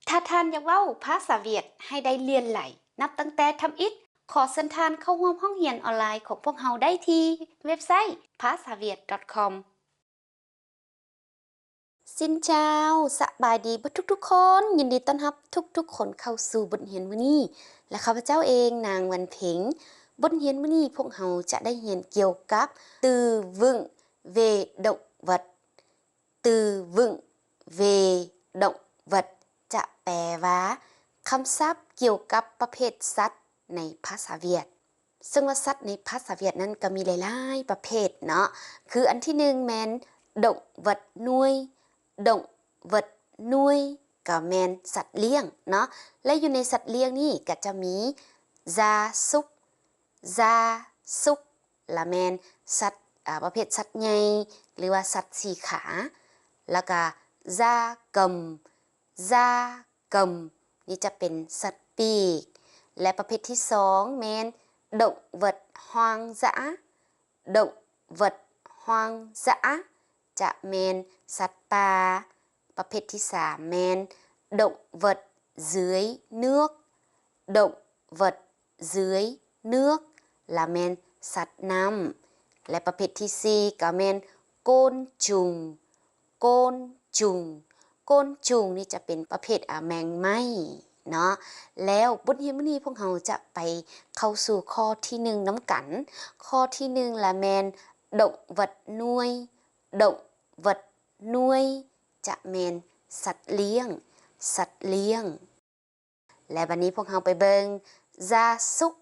ຖ້າທ່ານຢາກເວົ້າພາສາຫວຽດໃຫ້ໄດ້ຫຼຽນຫຼາຍ ນັບຕັ້ງແຕ່ທຳອິດ, ຂໍເຊີນທ່ານເຂົ້າຮ່ວມຫ້ອງຮຽນອອນລາຍຂອງພວກເຮົາໄດ້ທີ່ເວັບໄຊ ພາສາຫວຽດ ດອດຄອມ. Xin chào, ສະບາຍດີເບິດທຸກໆຄົນ, ຍິນດີຕ້ອນຮັບທຸກໆຄົນເຂົ້າສູ່ບົດຮຽນມື້ນີ້ ແລະ ຂ້າພະເຈົ້າເອງ ນາງ ວັນເພັງ. ບົດຮຽນມື້ນີ້ພວກເຮົາຈະໄດ້ຮຽນກ່ຽວກັບ từ vựng về động vật. Từ vựng về động vật ຈະແປວ່າ ຄຳສັບກ່ຽວກັບປະເພດສັດໃນພາສາຫວຽດ. ເຊິ່ງວ່າສັດໃນພາສາຫວຽດນັ້ນກໍມີຫຼາຍໆປະເພດເນາະ, ຄືອັນທີໜຶ່ງແມ່ນ động vật nuôi. Động vật nuôi ກໍແມ່ນສັດລ້ຽງເນາະ, ແລະ ຢູ່ໃນສັດລ້ຽງນີ້ກໍຈະມີ gia súc, gia súc ລະແມ່ນສັດ ອາ ປະເພດສັດໃຫຍ່ ຫຼືວ່າສັດສີ່ຂາ, ແລ້ວກໍ gia cầm, gia cầm ນີ້ຈະເປັນສັດປີກ ແລະ ປະເພດທີສອງແມ່ນ động vật hoang dã. Động vật hoang dã ຈະແມ່ນສັດປ່າ. ປະເພດທີສາມແມ່ນ động vật dưới nước. Động vật dưới nước ລະແມ່ນສັດນ້ຳ ແລະ ປະເພດທີສີ່ກໍແມ່ນ côn trùng. Côn trùng, côn trùng ນີ້ຈະເປັນປະເພດ ອາ ແມງໄມ້ເນາະ. ແລ້ວບົດຮຽນມື້ນີ້ພວກເຮົາຈະໄປເຂົ້າສູ່ຂໍ້ທີໜຶ່ງນຳກັນ. ຂໍ້ທີໜຶ່ງລະແມ່ນ động vật nuôi. Động vật nuôi ຈະແມ່ນສັດລ້ຽງ, ສັດລ້ຽງ. ແລະ ບັດນີ້ພວກເຮົາໄປເບິ່ງ gia súc.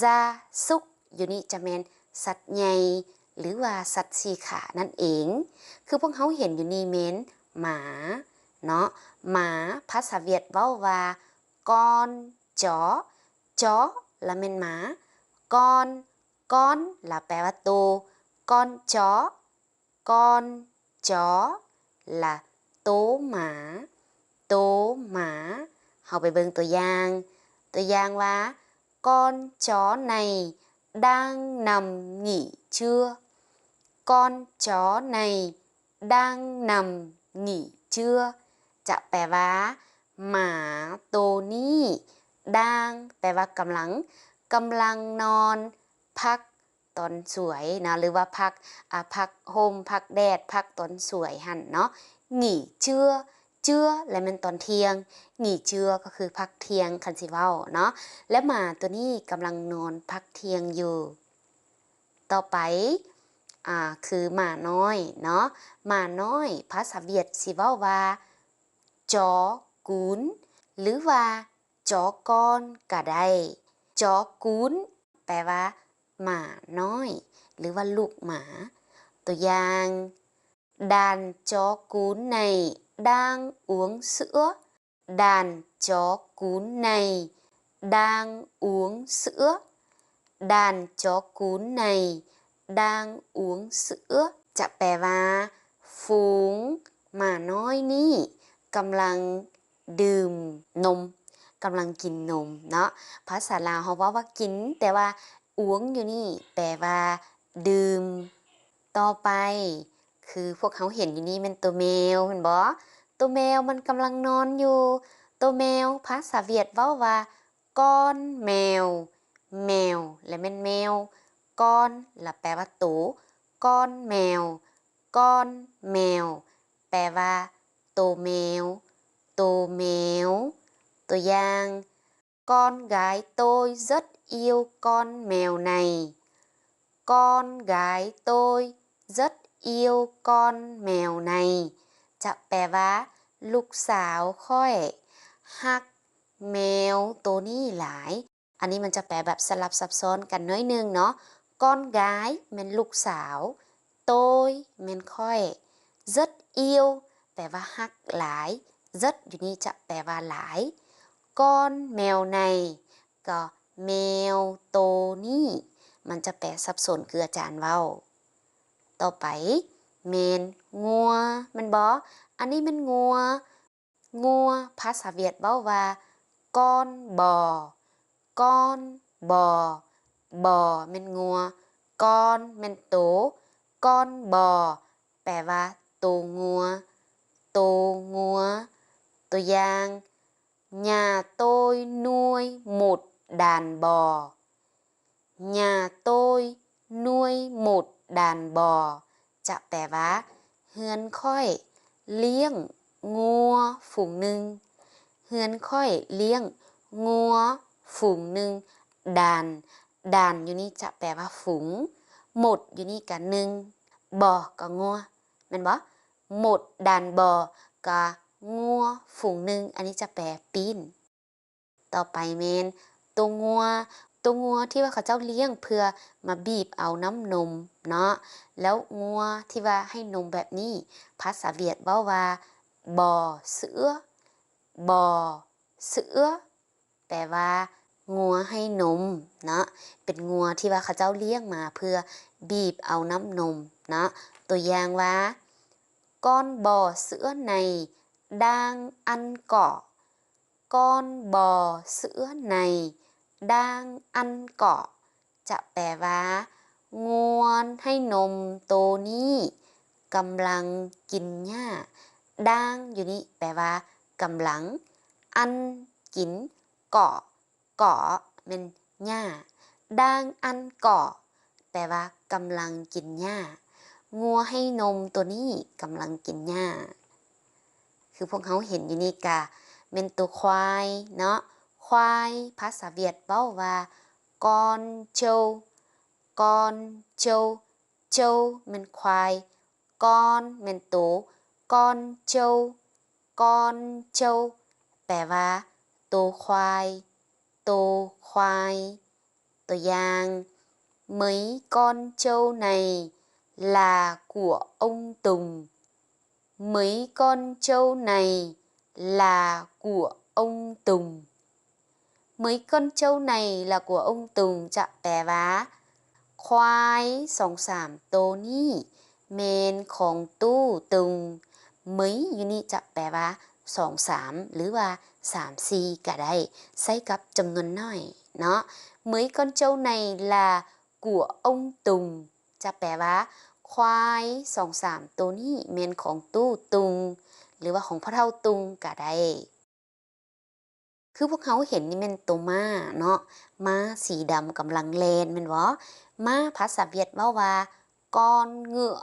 Gia súc ຢູ່ນີ້ຈະແມ່ນສັດໃຫຍ່ ຫຼືວ່າສັດສີ່ຂານັ້ນເອງ. ຄືພວກເຮົາເຫັນຢູ່ນີ້ແມ່ນໝາເນາະ. ໝາ ພາສາຫວຽດເວົ້າວ່າ con chó. Chó ລະແມ່ນໝາ, con, con ລະແປວ່າໂຕ. Con chó, con chó ລະໂຕໝາ, ໂຕໝາ. ເຮົາໄປເບິ່ງຕົວຢ່າງ. ຕົວຢ່າງວ່າ Con chó này đang nằm nghỉ trưa. Con chó này đang nằm nghỉ trưa ຈະແປວ່າ ໝາໂຕນີ້ đang ແປວ່າກຳລັງ, ກຳລັງນອນພັກຕອນສວຍເນາະ ຫຼືວ່າພັກ ອາ ພັກຮົ່ມ ພັກແດດ ພັກຕອນສວຍຫັ້ນເນາະ. Nghỉ trưa, trưa ລະແມ່ນຕອນທ່ຽງ, nghỉ trưa ກໍຄືພັກທ່ຽງ ຄັນຊິເວົ້າເນາະ. ແລະ ໝາໂຕນີ້ກຳລັງນອນພັກທ່ຽງຢູ່. ຕໍ່ໄປ ອາ ຄືໝານ້ອຍເນາະ. ໝານ້ອຍ ພາສາຫວຽດຊິເວົ້າວ່າ chó cún ຫຼືວ່າ chó con ກໍໄດ້. Chó cún ແປວ່າໝານ້ອຍ ຫຼືວ່າລູກໝາ. ຕົວຢ່າງ Đàn chó cún này đang uống sữa. Đàn chó cún này đang uống sữa. Đàn chó cún này đang uống sữa ຈະແປວ່າ ຝູງໝານ້ອຍນີ້ກຳລັງດື່ມນົມ, ກຳລັງກິນນົມເນາະ. ພາສາລາວເຮົາເວົ້າວ່າກິນ, ແຕ່ວ່າ uống ຢູ່ນີ້ແປວ່າດື່ມ. ຕໍ່ໄປ ຄືພວກເຮົາເຫັນຢູ່ນີ້ແມ່ນໂຕແມວແມ່ນບໍ່? ໂຕແມວມັນກຳລັງນອນຢູ່. ໂຕແມວພາສາຫວຽດເວົ້າວ່າ con mèo. ແມວ ລະແມ່ນແມວ, con ລະແປວ່າໂຕ. Con mèo, con mèo ແປວ່າໂຕແມວ, ໂຕແມວ. ຕົວຢ່າງ Con gái tôi rất yêu con mèo này. Con gái tôi rất yêu con mèo này ຈະແປວ່າ ລູກສາວຂ້ອຍຮັກແມວໂຕນີ້ຫຼາຍ. ອັນນີ້ມັນຈະແປແບບສະຫຼັບສັບຊ້ອນກັນໜ້ອຍໜຶ່ງເນາະ. Con gái ແມ່ນລູກສາວ, tôi ແມ່ນຂ້ອຍ, rất yêu ແປວ່າຮັກຫຼາຍ, rất ຢູ່ນີ້ຈະແປວ່າຫຼາຍ. Con mèo này ກໍແມວໂຕນີ້, ມັນຈະແປສັບສົນຄືອາຈານເວົ້າ. ຕໍ່ໄປແມ່ນງົວ ແມ່ນບໍ່? ອັນນີ້ແມ່ນງົວ. ງົວ ພາສາຫວຽດເວົ້າວ່າ con bò. Con bò, bò ແມ່ນງົວ, con ແມ່ນໂຕ, con bò ແປວ່າໂຕງົວ, ໂຕງົວ. ຕົວຢ່າງ Nhà tôi nuôi một đàn bò. Nhà tôi nuôi một đàn bò ຈະແປວ່າ ເຮືອນຂ້ອຍລ້ຽງງົວຝູງໜຶ່ງ. ເຮືອນຂ້ອຍລ້ຽງງົວຝູງໜຶ່ງ. ດານ ດານຢູ່ນີ້ຈະແປວ່າຝູງ. ໝົດຢູ່ນີ້ກະໜຶ່ງ. ບໍ່ ກະງົວ ແມ່ນບໍ່? ໝົດ ດານບໍ່ ກະງົວຝູງໜຶ່ງ. ອັນນີ້ຈະແປປີ້ນ. ຕໍ່ໄປແມ່ນໂຕງົວ, ໂຕງົວທີ່ວ່າເຂົາເຈົ້າລ້ຽງເພື່ອມາບີບເອົານ້ຳນົມເນາະ. ແລ້ວງົວທີ່ວ່າໃຫ້ນົມແບບນີ້ ພາສາຫວຽດເວົ້າວ່າ bò sữa, bò sữa ແປວ່າງົວໃຫ້ນົມເນາະ. ເປັນງົວທີ່ວ່າເຂົາເຈົ້າລ້ຽງມາເພື່ອບີບເອົານ້ຳນົມເນາະ. ຕົວຢ່າງວ່າ Con bò sữa này đang ăn cỏ. Con bò sữa này đang ăn cỏ ຈະແປວ່າ ງົວໃຫ້ນົມໂຕນີ້ກຳລັງກິນຫຍ້າ. Đang ຢູ່ນີ້ແປວ່າກຳລັງ. Ăn ກິນ. Cỏ, cỏ ແມ່ນຫຍ້າ. Đang ăn cỏ ແປວ່າກຳລັງກິນຫຍ້າ. ງົວໃຫ້ນົມໂຕນີ້ກຳລັງກິນຫຍ້າ. ຄືພວກເຮົາເຫັນຢູ່ນີ້ກະແມ່ນໂຕຄວາຍເນາະ. ຄວາຍ ພາສາຫວຽດເວົ້າວ່າ con trâu, con trâu, trâu ແມ່ນຄວາຍ. Con ແມ່ນໂຕ. Con trâu, con trâu ແປວ່າໂຕຄວາຍ, ໂຕຄວາຍ. ຕົວຢ່າງ Mấy con trâu này là của ông Tùng. Mấy con trâu này là của ông Tùng. Mấy con trâu này là của ông Tùng ຈະແປວ່າ ຄວາຍສອງສາມໂຕນີ້ແມ່ນຂອງຕູ້ຕຸງ. Mấy ຢູ່ນີ້ຈະແປວ່າສອງສາມ ຫຼືວ່າສາມສີ່ກະໄດ້ ໃຊ້ກັບຈຳນວນໜ້ອຍເນາະ. Mấy con trâu này là của ông Tùng ຈະແປວ່າ ຄວາຍສອງສາມໂຕນີ້ແມ່ນຂອງຕູ້ຕຸງ ຫຼືວ່າຂອງພໍ່ເຖົ້າຕຸງກະໄດ້. ຄືພວກເຮົາເຫັນນີ້ແມ່ນໂຕມ້າເນາະ, ມ້າສີດຳກຳລັງແລ່ນແມ່ນບໍ່? ມ້າພາສາຫວຽດເວົ້າວ່າ con ngựa,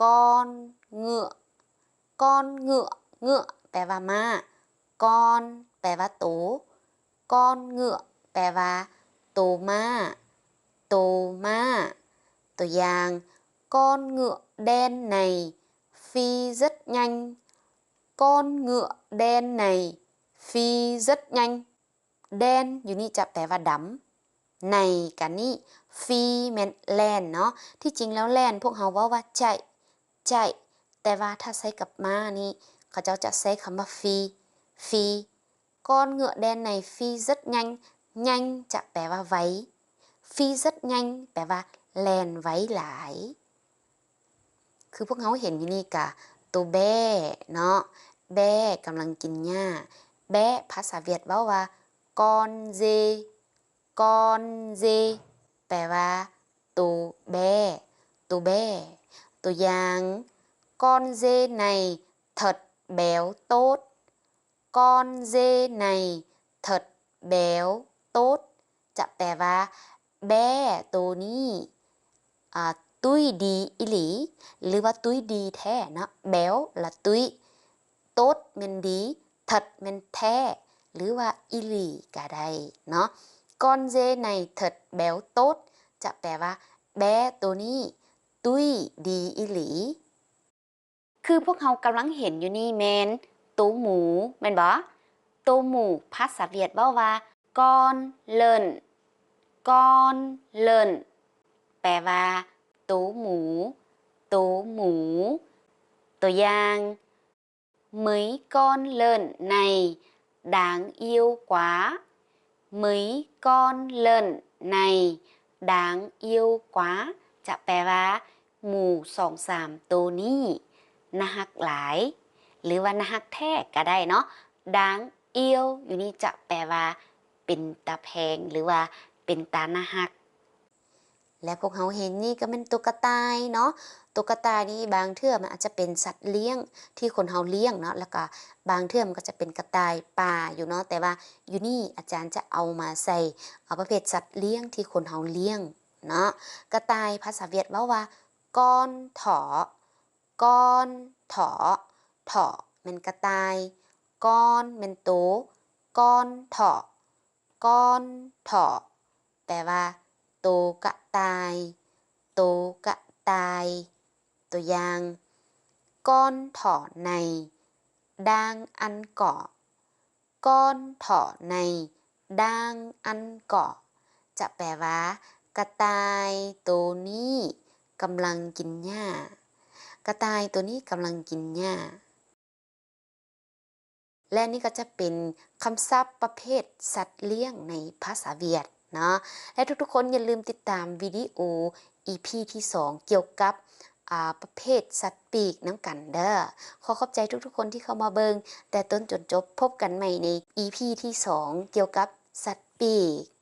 con ngựa, con ngựa, ngựa ແປວ່າມ້າ, con ແປວ່າໂຕ, con ngựa ແປວ່າໂຕມ້າ, ໂຕມ້າ. ຕົວຢ່າງ Con ngựa đen này phi rất nhanh. Con ngựa đen này phi rất nhanh. Đen ຢູ່ນີ້ຈະແປວ່າດຳ, ໃນກະນີ້ phi ແມ່ນແລ່ນເນາະ. ທີ່ຈິງແລ້ວແລ່ນພວກເຮົາເວົ້າວ່າ chạy, chạy ແຕ່ວ່າຖ້າໃຊ້ກັບມ້ານີ້ ເຂົາເຈົ້າຈະໃຊ້ຄຳວ່າ phi, phi. Con ngựa đen này phi rất nhanh, nhanh ຈະແປວ່າໄວ, phi rất nhanh ແປວ່າແລ່ນໄວຫຼາຍ. ຄືພວກເຮົາເຫັນຢູ່ນີ້ກະໂຕແບ້ເນາະ, ແບ້ກຳລັງກິນຫຍ້າ. ແບ້ພາສາຫວຽດເວົ້າວ່າ con dê, con dê ແປວ່າໂຕແບ້, ໂຕແບ້. ຕົວຢ່າງ Con dê này thật béo tốt. Con dê này thật béo tốt ຈະແປວ່າ ແບ້ໂຕນີ້ ອາ ຕຸ້ຍດີອີ່ຫຼີ ຫຼືວ່າຕຸ້ຍດີແທ້ເນາະ, béo ລະຕຸ້ຍ, tốt ແມ່ນດີ, thật ແມ່ນແທ້ ຫຼືວ່າອີ່ຫຼີກະໄດ້ເນາະ. Con dê này thật béo tốt ຈະແປວ່າ ແບ້ໂຕນີ້ຕຸ້ຍດີອີ່ຫຼີ. ຄືພວກເຮົາກຳລັງເຫັນຢູ່ນີ້ແມ່ນໂຕໝູແມ່ນບໍ່? ໂຕໝູພາສາຫວຽດເວົ້າວ່າ con lợn, con lợn ແປວ່າໂຕໝູ, ໂຕໝູ. ຕົວຢ່າງ Mấy con lợn này đáng yêu quá. Mấy con lợn này đáng yêu quá ຈະແປວ່າ ໝູສອງສາມໂຕນີ້ໜ້າຮັກຫຼາຍ ຫຼືວ່າໜ້າຮັກແທ້ກະໄດ້ເນາະ. Đáng yêu ຢູ່ນີ້ຈະແປວ່າເປັນຕາແພງ ຫຼືວ່າເປັນຕາໜ້າຮັກ. ແລະ ພວກເຮົາເຫັນນີ້ກໍແມ່ນໂຕກະຕ່າຍເນາະ. ໂຕກະຕ່າຍນີ້ບາງເທື່ອມັນອາດຈະເປັນສັດລ້ຽງທີ່ຄົນເຮົາລ້ຽງເນາະ, ແລ້ວກໍບາງເທື່ອມັນກໍຈະເປັນກະຕ່າຍປ່າຢູ່ເນາະ, ແຕ່ວ່າຢູ່ນີ້ອາຈານຈະເອົາມາໃສ່ ເອົາປະເພດສັດລ້ຽງທີ່ຄົນເຮົາລ້ຽງເນາະ. ກະຕ່າຍພາສາຫວຽດເວົ້າວ່າ con thỏ, con thỏ, thỏ ແມ່ນກະຕ່າຍ, con ແມ່ນໂຕ, con thỏ, con thỏ ແປວ່າ ໂຕກະຕ່າຍ, ໂຕກະຕ່າຍ. ຕົວຢ່າງ con thỏ này đang ăn cỏ, con thỏ này đang ăn cỏ ຈະແປວ່າ ກະຕ່າຍໂຕນີ້ກຳລັງກິນຫຍ້າ, ກະຕ່າຍໂຕນີ້ກຳລັງກິນຫຍ້າ. ແລະ ນີ້ກໍຈະເປັນຄຳສັບປະເພດສັດລ້ຽງໃນພາສາຫວຽດເນາະ. ແລະ ທຸກໆຄົນຢ່າລືມຕິດຕາມວິດີໂອ ອີພີ ທີສອງ ກ່ຽວກັບ ອາ ປະເພດສັດປີກນຳກັນເດີ້. ຂໍຂອບໃຈທຸກໆຄົນທີ່ເຂົ້າມາເບິ່ງແຕ່ຕົ້ນຈົນຈົບ. ພົບກັນໃໝ່ໃນ ອີພີ ທີສອງ ກ່ຽວກັບສັດປີກ.